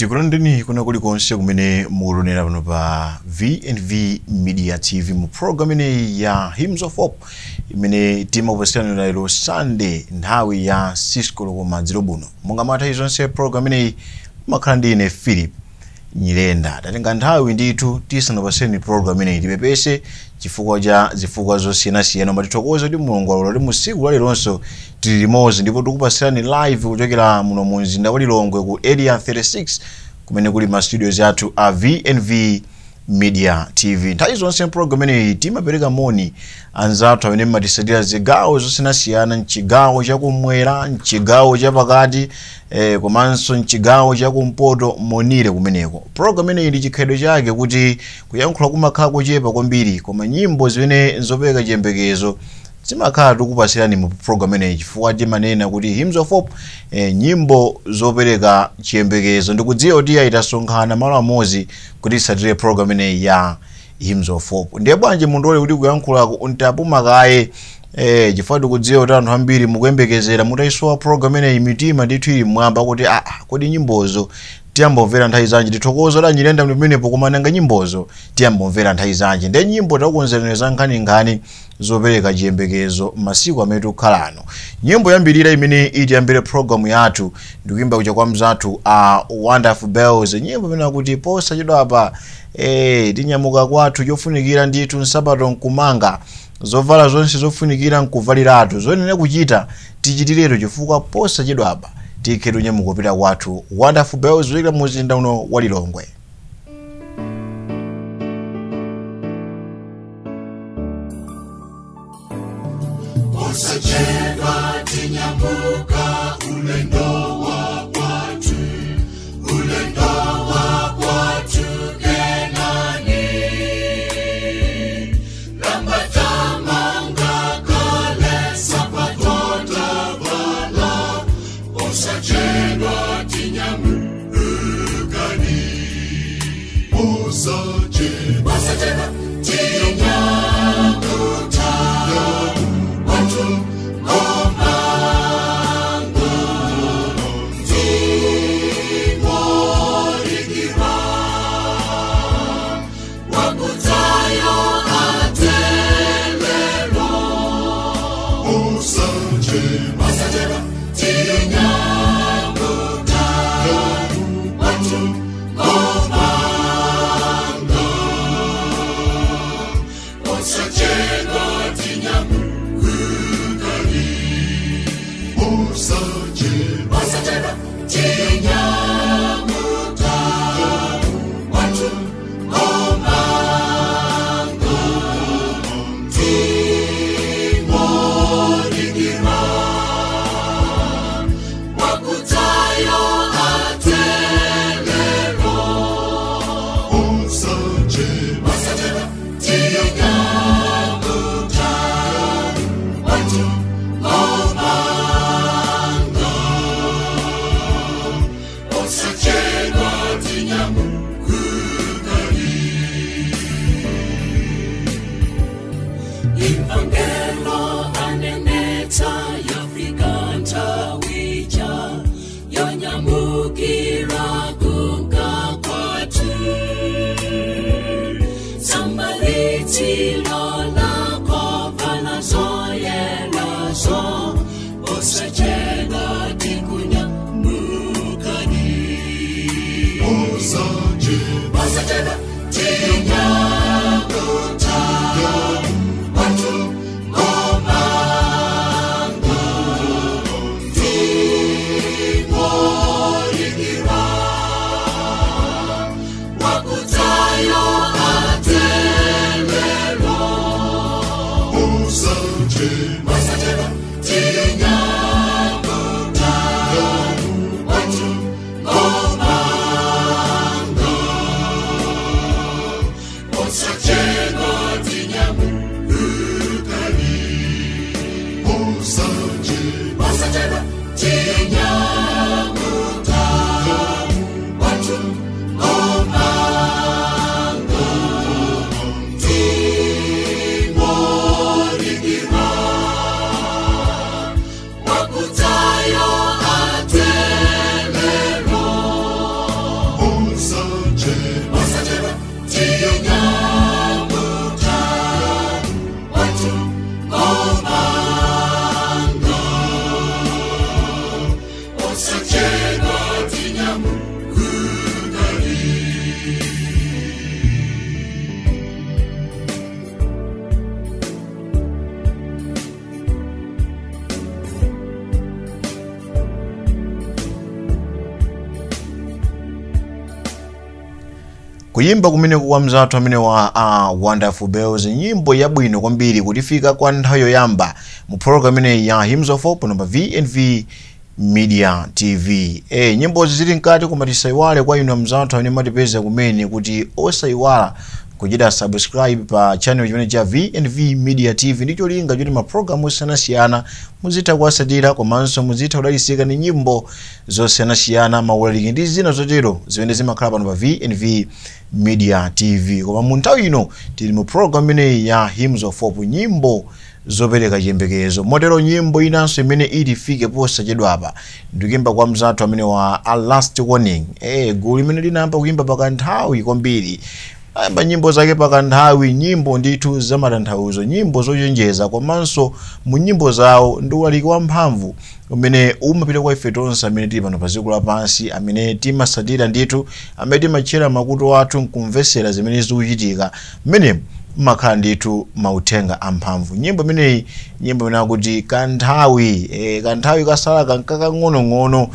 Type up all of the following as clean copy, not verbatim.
Tikulandireni kuna kulikonse kumene mukulonera pano pa V&V Media TV mu program ineyi ya Hymns of Hope imene timakupatsirani lero Sunday nthawi ya 6 koloko madzulo buno. Monga matha izonse program ineyi makhala ndi ine Philip Nyirenda. Tatenga nthawi ndithu tisanapatseni program ineyi tipepese chifukwa cha zifukwa zosiyanasiyana, koma tithokoze kuti Mulungu alola kuti musiku lalilonso tili limodzi ndipo tikupatsirani live kuchokera muno mu mzinda wa Lilongwe ku Area 36 kumene kuli ma studios athu a V&V Media TV. Nthawi zonse program ineyi timapereka moni anzathu amene mmatisatira zigawo zosiyanasiyana, mchigawo chakumwera, mchigawo chapakati, komanso mchigawo chakumpoto monire kumeneko. Program ineyi ndi chikhalidwe chake kuti kuyankhula kumakhala kochepa kwambiri, koma nyimbo zimene nzopereka chiyembekezo zimakhala tikupatsirani mu program ineyi chifukwa timanena kuti Hymns of Hope, nyimbo zopereka chiyembekezo. Ndikudziwa kuti ayitasonkhana malo amodzi kuti isatire program ineyi ya Hymns of Hope. Ndiye bwanji mundole kuti kuyankhulako ntapuma kaye, chifukwa tikudziwa kuti anthu ambiri mukuyembekezera mutayisowa program ineyi, mitima ndithu ili mmwamba kuti kodi nyimbozo tiyambomvera nthawi zanji? Tithokoza la Nyirenda pamenepo, koma nanga nyimbozo tiyambomvera nthawi zanji? Ndiye nyimbo takukonzerani za nkhaninkhani zopereka chiyembekezo masiku amene tikukhala ano. Nyimbo yambirira imene itiyambire program yathu ndikuyimba kucha kwa mzathu a Wonderful Bells, nyimbo imene akuti posachedwa apa tinyamuka kwathu, chofunikira ndithu nsapato nkumanga, zovala zonse zofunikira nkuvaliratu, zoyenera kuchita tichitiretu chifukwa posachedwa apa tikhe tunyamuka kupita kwathu. Wonderful Bells kuchokera mu mzinda uno wa Lilongwe. Posachedwa tinyamuka ulendo wa kwathu, ulendo wa kwathu Kenani. Lambatamanga kale sapato tavala, posachedwa tinyamukani. Posachedwa tinyamuka kwathu komango, timorikira wakutayo atelero. Posachedwa tinyamuka kwathu komango, posachedwa tinyamukani. Posachedwa tinyamuka kwathu komango, timorikira wakutayo atelero. Posachedwa tinyamuka kwathu komango, posachedwa tinyamukani. Imvangelo anenetsa yafika ntawija, yonyamukira kunka kwathu. Sambalitilo lako vala zoyelazo, posachedwa tikunyamukani. Posachedwa tinyamuka kwathu komango, timorikira Kuyimba kumene kwa mzathu amene wa Wonderful Bells, nyimbo yabwino kwambiri kutifika kwa nthawi yoyamba mu program imene ya Hymns of Hope namba VNV Media TV. Nyimbozi zili mkati, koma tisaiwale kwa inu mzathu amene matipeza kumene kuti osaiwala kuchita subscribe pa channel chimene cha VNV Media TV ndicho linga choti maprogramu osiyanasiyana muzitha kuwasatira komanso muzitha kudalitsika ndi nyimbo zosiyanasiyana, maulaliki ndi zina zotero zimene zimakhala pano pa VNV Media TV. Koma mu nthawi ino tili mu program imeneyi ya Hymns of Hope, nyimbo zopereka chiyembekezo. Motero nyimbo inanso imene itifike posachedwapa ndikuyimba kwa mzathu amene wa A Last Warning. Gulu limene linayamba kuyimba pakanthawi kwambiri, ayamba nyimbo zake pakanthawi, nyimbo ndithu zamatanthauzo, nyimbo zochenjeza, komanso mu nyimbo zawo ndi ulaliki wamphamvu umene umapita kwa ife tonse amene tili pano pa dziko lapansi, amene timasatira ndithu, amene timatchera makutu athu nkumvesera zimene zikuchitika mmene mmakhala ndithu mauthenga amphamvu. Nyimbo imeneyi, nyimbo imene akuti kanthawi, kanthawi kasala kankakang'onong'ono,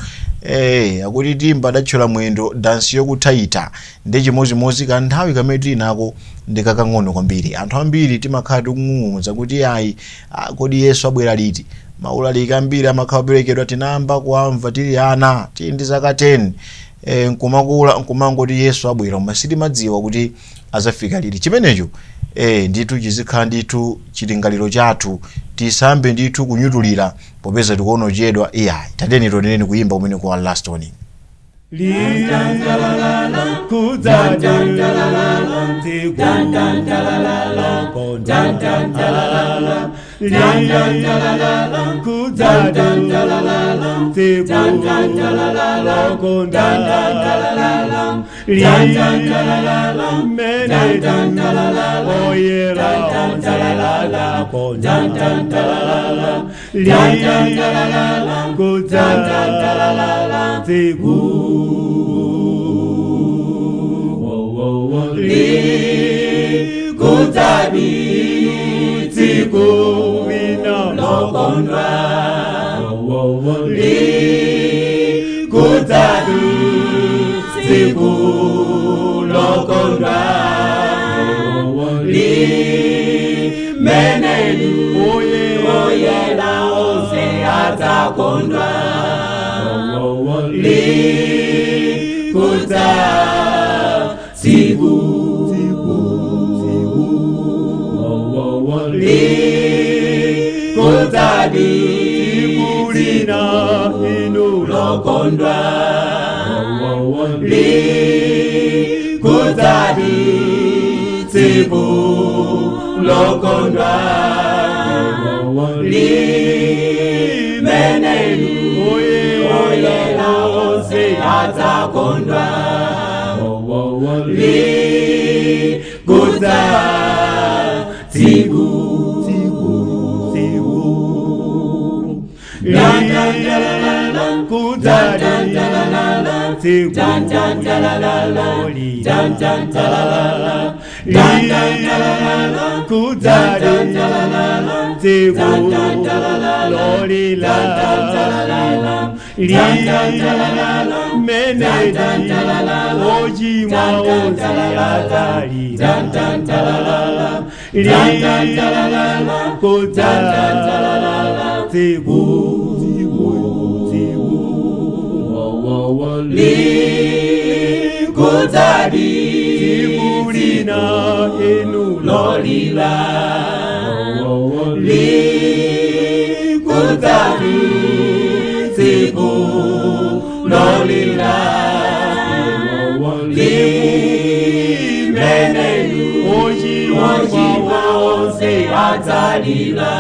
akuti timba adatchola mwendo dansi yokuthaita, ndi chimozimozi kanthawi kamene tili nako ndi kakang'ono kwambiri. Anthu ambiri timakhala tikung'ung'udza kuti ayi, kodi Yesu abwera liti? Maulaliki ambiri amakhala operekedwa, tinayamba kuamva tili ana, tili ndi zaka 10, nkumakula nkumangoti Yesu abwera, koma sitimadziwa kuti azafika liti. Chimenecho ndithu chizikhala ndithu chilingaliro chathu, tisambe ndithu kunyutulira popeza tikuona ochedwa. Iyayi, tateni toneneni kuyimba kumene kwa Last Warning. Atalila,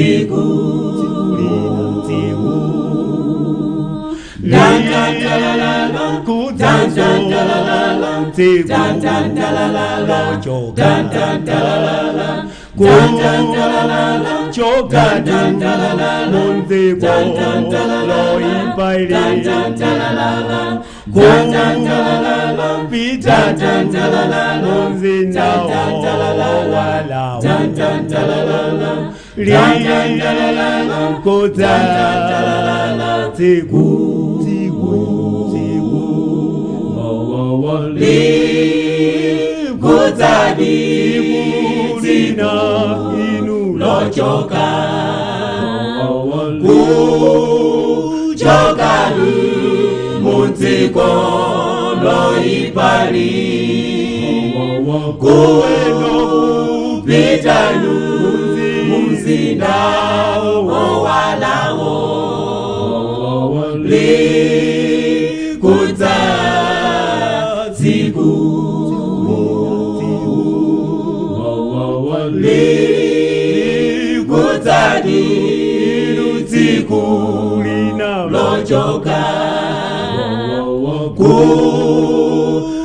tsiku Lochoka kuchokani munziko loipali kuweno pitanu mumzinda owalawo likudza tsiku likudzadi tsiku lochoka kuchokadi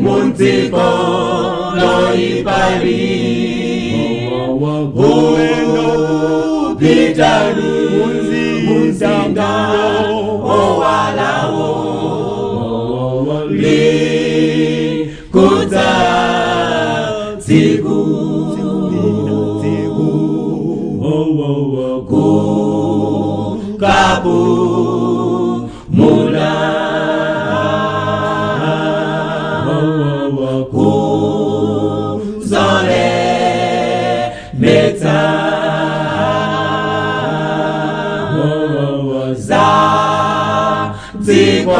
munziko loipali uweno pitanu mumzinda owalawo likudza tsiku kukapu mula kuzole metsa za dziko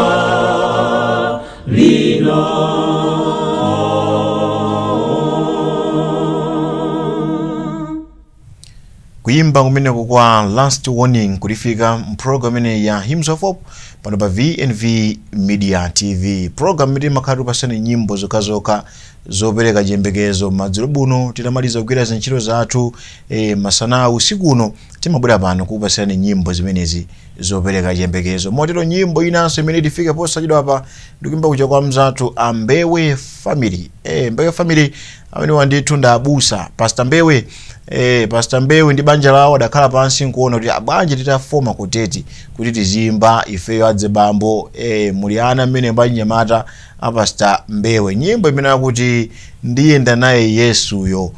lino. Kuyimba kumeneko kwa Last Warning kulifika mprogram imene ya Hymns of Hope pano pa VNV Media TV, program imene imakhala pasani nyimbo zokhazokha zopereka chiyembekezo. Madzulo buno titamaliza kugwira ntchito zathu, masana usiku uno timabwera pano kupasani nyimbo zimenezi zopereka chiyembekezo. Motero nyimbo inanso imene tifike posachedwa apa ndikuimba kuja kwa mzathu a Mbewe Family. Mbewe Family amene wandithu ndabusa Pastor Mbewe. Pastor Mbewe ndi banja lawo adakhala pansi nkuona kuti abanje titafoma kuteti kuti tizimba ifeyo adze bambo. Muli ana mmene mbanyamata a Pastor Mbewe, nyimbo imene akuti ndiyenda naye Yesuyo.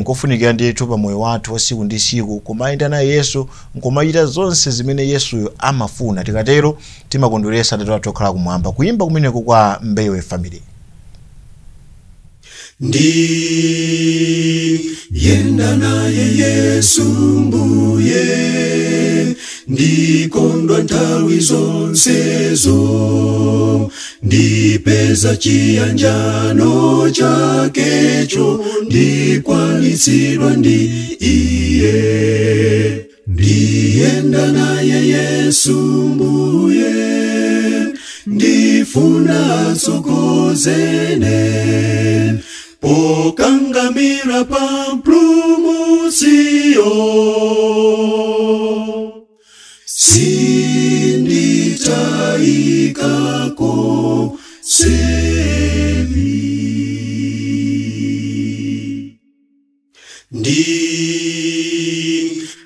Nkofunikira ndithu pa moyo wathu wa siku ndi siku kumayenda naye Yesu, nkumachita zonse zimene Yesuyo amafuna. Tikatero timakondweretsa Atate wathu okhala kumwamba. Kuyimba kumeneko kwa Mbewe Family. Ndiyenda naye Yesu mbuye, ndikondwa nthawi zonsezo, ndipeza chiyanjano chakecho, ndikwanitsidwa ndi iye. Ndiyenda naye Yesu mbuye, ndifuna tsokozene, pokangamira pa mpulumutsiyo, sinditayikako sebi.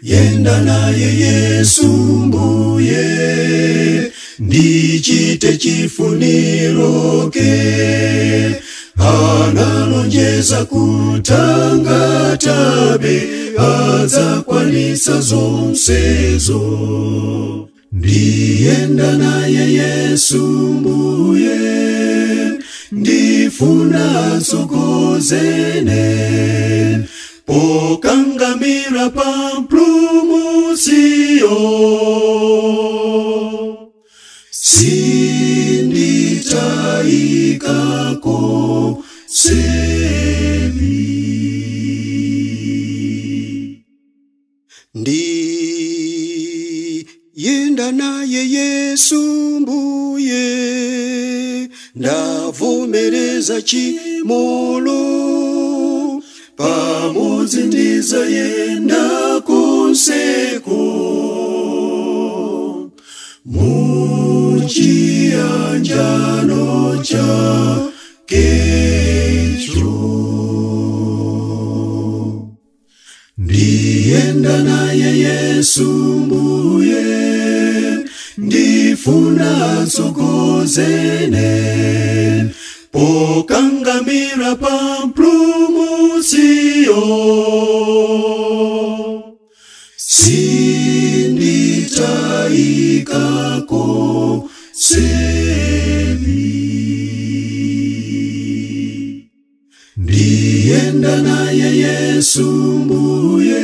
Ndiyenda naye Yesu mbuye, ndichite chifuniro ke, analonjeza kutangatabe, adzakwanitsa zonsezo. Ndiyenda naye Yesu mbuye, ndifuna tsokozene, pokangamira pa mpulumutsiyo, sinditayikako sebi. Ndiyenda naye Yesu mbuye, ndavomereza chimolo, Pamodzi ndizayenda konseko muchiyanjano chakecho. Ndiyenda naye Yesu mbuye, ndifuna tsogozene pokangamira pa mpulumutsiyo. Sinditayikako sebi. Ndiyenda naye Yesu mbuye,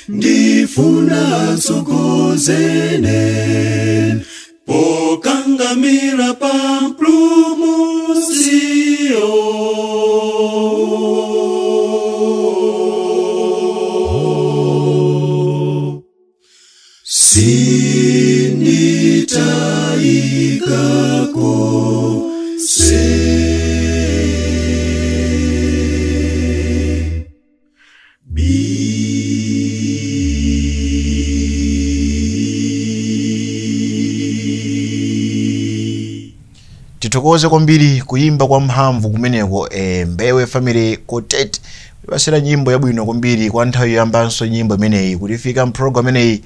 ndifuna tsogozene pokangamira pa mpulumutsiyo. Sinditayikako se Tithokoze kwambiri kuyimba kwa mphamvu kumeneko Mbewe Family Quartet ibasera nyimbo yabwino kwambiri kwa nthawi yoyambanso nyimbo imeneyi kutifika mprogram imeneyi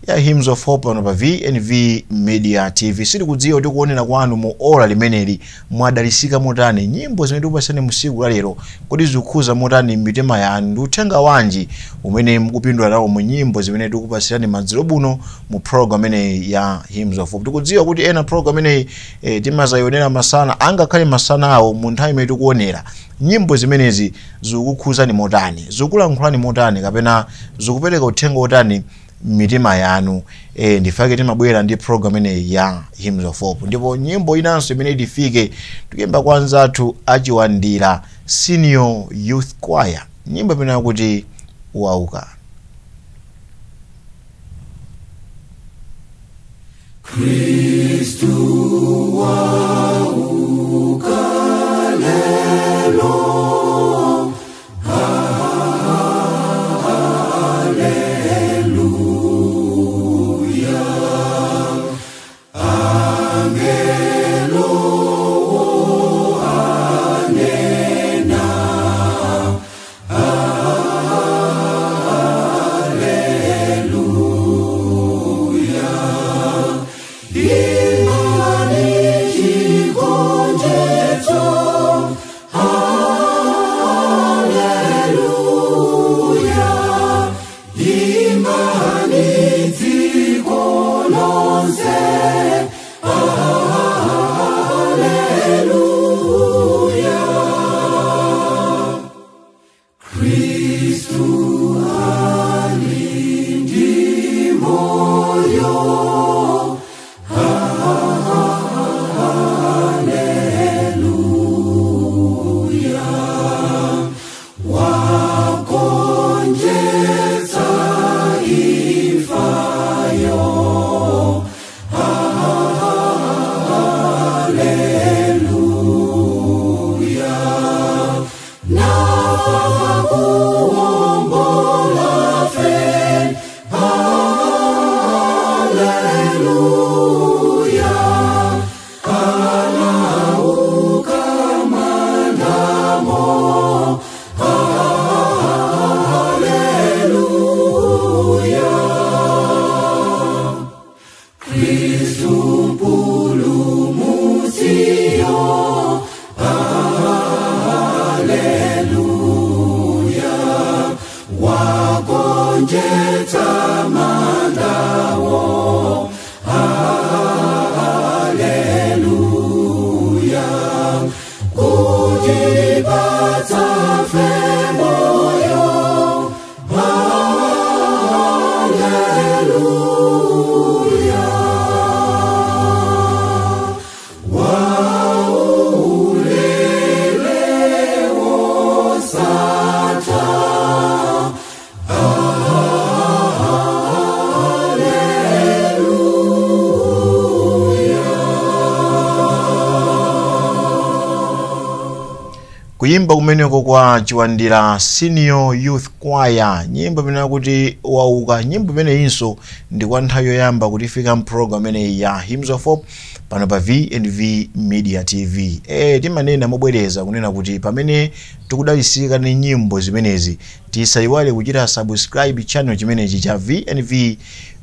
ya Hymns of Hope pano pa VNV Media TV. Sitikudziwa kuti kuonera kwanu mu ora limeneli mwadalisika motani, nyimbo zimene tikupasani musiku la lero kodi zikukhuza motani mitima yanu, ndi uthenga wanji umene mukupindula nawo mu nyimbo zimene tikupasirani madzulo buno mu program imeneyi ya Hymns of Hope. Tikudziwa kuti ena program imeneyi timazayionera masana, angakhale masana awo mu nthawi imene tikuonera nyimbo zimenezi zikukukhuzani motani, zikulankhulani motani, kapena zikupereka uthenga otani mitima yanu. Ndifake timabwera ndi program imeneyi ya Hymns of Hope. Ndipo nyimbo inanso imene itifike tikuyimba kwa anzathu achiwandira Senior Youth Choir, nyimbo imene yakuti Wauka. Kristu wauka lelo, haleluya. Angelo anena, haleluya. Imani chigonjetso, haleluya. Imani dziko lonse, haleluya. Kristu ali ndi moyo, haleluya. Wagonjetsa imfayo, haleluya. Nafa kuwombola fe, haleluya. Alauka mandamo, haleluya. Kristu mpulumutsiyo, haleluya. Wagonjetsa mandawo, haleluya. Kutipatsa fe moyo, haleluya. Waulele wosatha, haleluya. Kuyimba kumeneko kwa Chiwandira Senior Youth Choir, nyimbo imene akuti Wauka. Nyimbo imeneyinso ndi kwa nthawi yoyamba kuti ifika mprogram imeneyi ya Hymns of Hope pano pa V&V Media TV. Timanena mobwereza kunena kuti pamene tikudalisika ndi nyimbo zimenezi, tisayiwale kuchita subscribe channel chimenechi cha V&V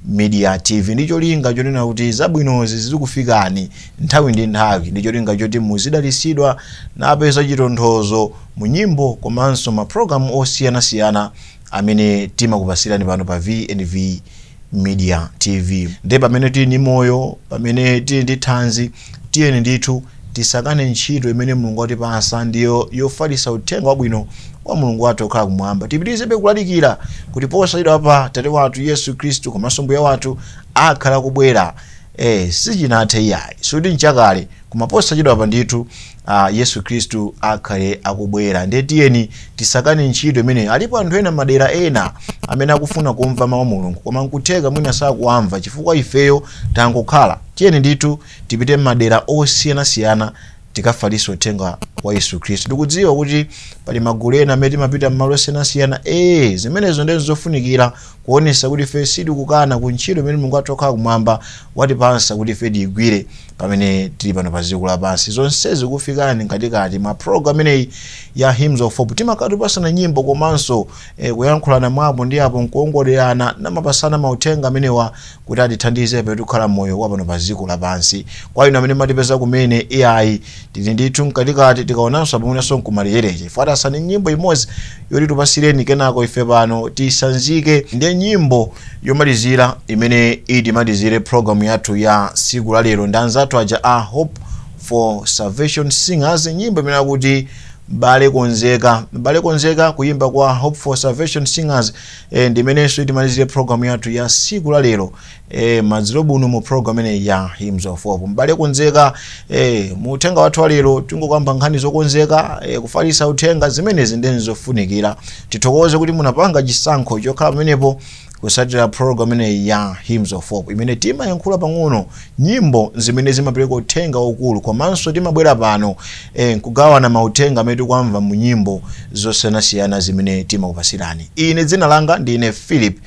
Media TV, ndi cholinga chonena kuti zabwinozi zizikufikani nthawi ndi nthawi, ndi cholinga choti muzidalisidwa napeza chitonthozo mu nyimbo komanso mapulogalamu osiyanasiyana amene timakupasirani pano pa V&V Media TV. Ndiye pamene tili ndi moyo, pamene tili ndi thanzi, tiyeni ndithu tisakane ntchito imene Mulungu watipasa, ndiyo yofalitsa uthenga wabwino wa Mulungu wathu okhala kumwamba. Tipitirizebe kulalikira kuti posachedwa pa Tate wathu Yesu Khristu komanso Mbuye wathu akhala kubwera. Sichinathe iyayi, sikuti nchakale, koma posachedwa pa ndithu Yesu Khristu akhale akubwera. Ndiye tiyeni tisakane ntchito imene. Alipo anthu ena madera ena amene akufuna kumva mawu a Mulungu, koma nkutheka mwina sakuamva chifukwa ifeyo tangokhala. Tiyeni ndithu tipite madera osiyanasiyana tikafalitse uthenga wa Yesu Khristu. Ndikudziwa kuti pali magulu ena amene timapita m'malo osiyanasiyana. Zimenezo ndizo zofunikira kuonesa kuti ife sitikukana ku ntchito imene Mulungu wathu okhala kumwamba watipasa kuti ife tiyigwire pamene tili pano pa dziko lapansi. Zonsezi kufikani mkatikati mwa program imeneyi ya Hymns of Hope. Timakhala tipasana nyimbo komanso kuyankhulana mwapo ndi apo, nkuongolerana namapasana mauthenga amenewa kuti atithandize pamene tikukhala moyo wa pano pa dziko lapansi. Kwa inu amene matipeza kumene, iyayi, tili ndithu mkatikati, tikaonanso apamunanso nkumaliyereche chifukwa tasani nyimbo imodzi yoti tupasireni, kenako ife pano tisanzike. Ndiye nyimbo yomalizira imene itimalizire program yathu ya siku la lero ndi anzathu aja a Hope for Salvation Singers, nyimbo imene akuti Mbale Konzeka. Mbale Konzeka, kuyimba kwa Hope for Salvation Singers, ndimenenso itimalizire program yathu ya siku la lero, madzulo buno mu program imeneyi ya Hymns of Hope. Mbale Konzeka. Mu uthenga wathu wa lero tingokamba nkhani zokonzeka, kufalitsa uthenga, zimenezi ndi zofunikira. Tithokoze kuti munapanga chisankho chokhala pamenepo kusatira program imeneyi ya Hymns of Hope, imene timayankhula pang'ono nyimbo zimene zimapereka uthenga waukulu, komanso timabwera pano nkugawana mauthenga amene tikwamva mu nyimbo zosiyanasiyana zimene timakupasirani. Ine dzina langa ndine Philip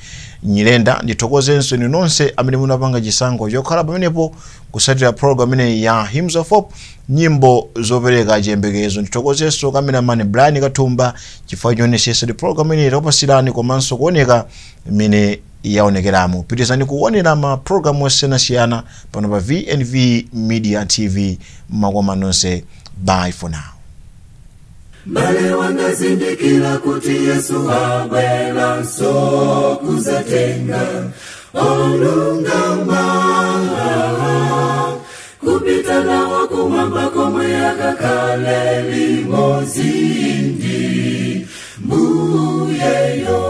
Nyirenda. Ndithokozenso inu nonse amene munapanga chisankho chokhala pamenepo kusatira program imeneyi ya Hymns of Hope, nyimbo zopereka chiyembekezo. Ndithokozenso cameraman Brian Kathumba chifukwa chionesesa ndi program imeneyi takupasirani komanso kuoneka imene yaonekeramo. Pitizani kuonera ma program osiyanasiyana pano pa V&V Media TV. Makoma nonse, bye for now. Mbale wangazindikira kuti Yesu abweranso kuzatenga olungama kupita nawo kumwamba komwe akakhale limodzi ndi Mbuyeyo.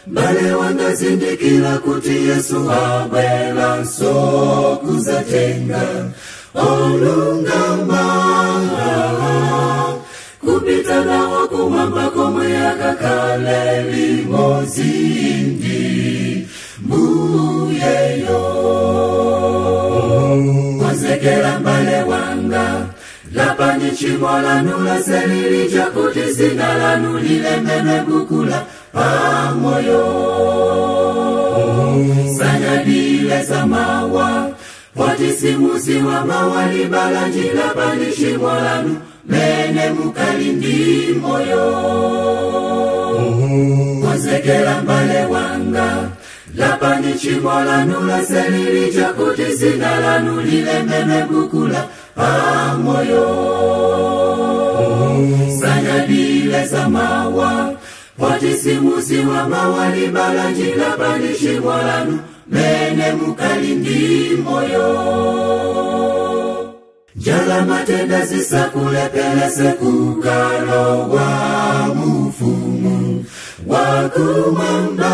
Mbale wangazindikira kuti Yesu abweranso kuzatenga olungama kupita nawo kumwamba komwe akakhale limodzi ndi Mbuyeyo. Konzekera mbale wanga, lapani tchimo lanu laselilija kuti zina lanu lilembedwe bukula pamoyo. Sanyadile za mawa poti simuzi wa mawa libala njila pani tchimo lanu mene mukali ndi moyo. Konzekera mbale wanga, lapani tchimo lanu laselilija kuti zina lanu lilembedwe bukula pamoyo. Sanyadile za mawa poti simuzi wa mawa libala njila pani tchimo lanu mene mukali ndi moyo. Njala matenda zisakulepelese kukalowa mufumu wakumwamba.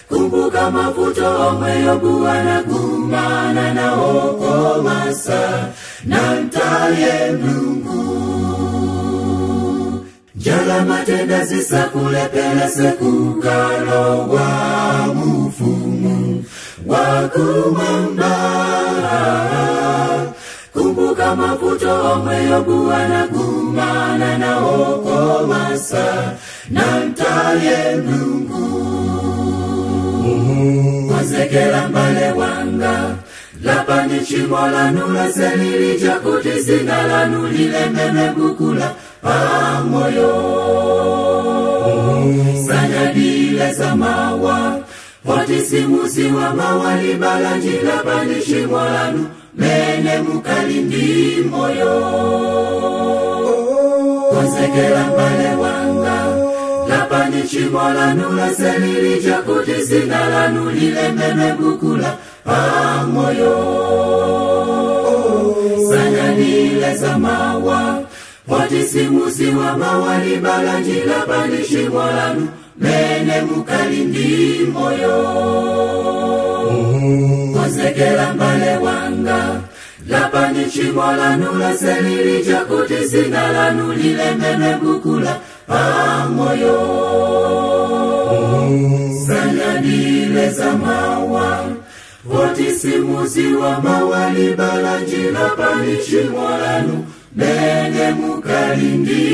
Kumbuka mavuto omwe Yobu anakumana nawo komasa na ntaye Mulungu. Njala matenda zisakulepelese kukalowa mufumu wakumwamba. Kumbuka Mumakumbuka mavuto omwe Yobu anakumana nawo komasa namtaye Mulungu. Konzekera mbale wanga, lapani chimo lanu lonse lilija kuti zina lanu lilembedwe m'buku la pamoyo. Sanyadile za mawa, poti simuziwa mawa libala njila pani chimo lanu mene mukali ndi moyo. Konzekera mbale wanga, lapani chimo lanu lonse lilija kuti zina lanu lilembedwe m'buku la pamoyo. Sanyadile za mawa, poti simuziwa mawa libala njila pani chimo lanu mene mukali ndi moyo. Konzekera mbale wanga, lapani chimo lanu lonse lilija kuti zina lanu lilembedwe m'buku la pamoyo. Sanyadile za mawa, poti simuziwa mawa libala njila pani chimo lanu mene mukali ndi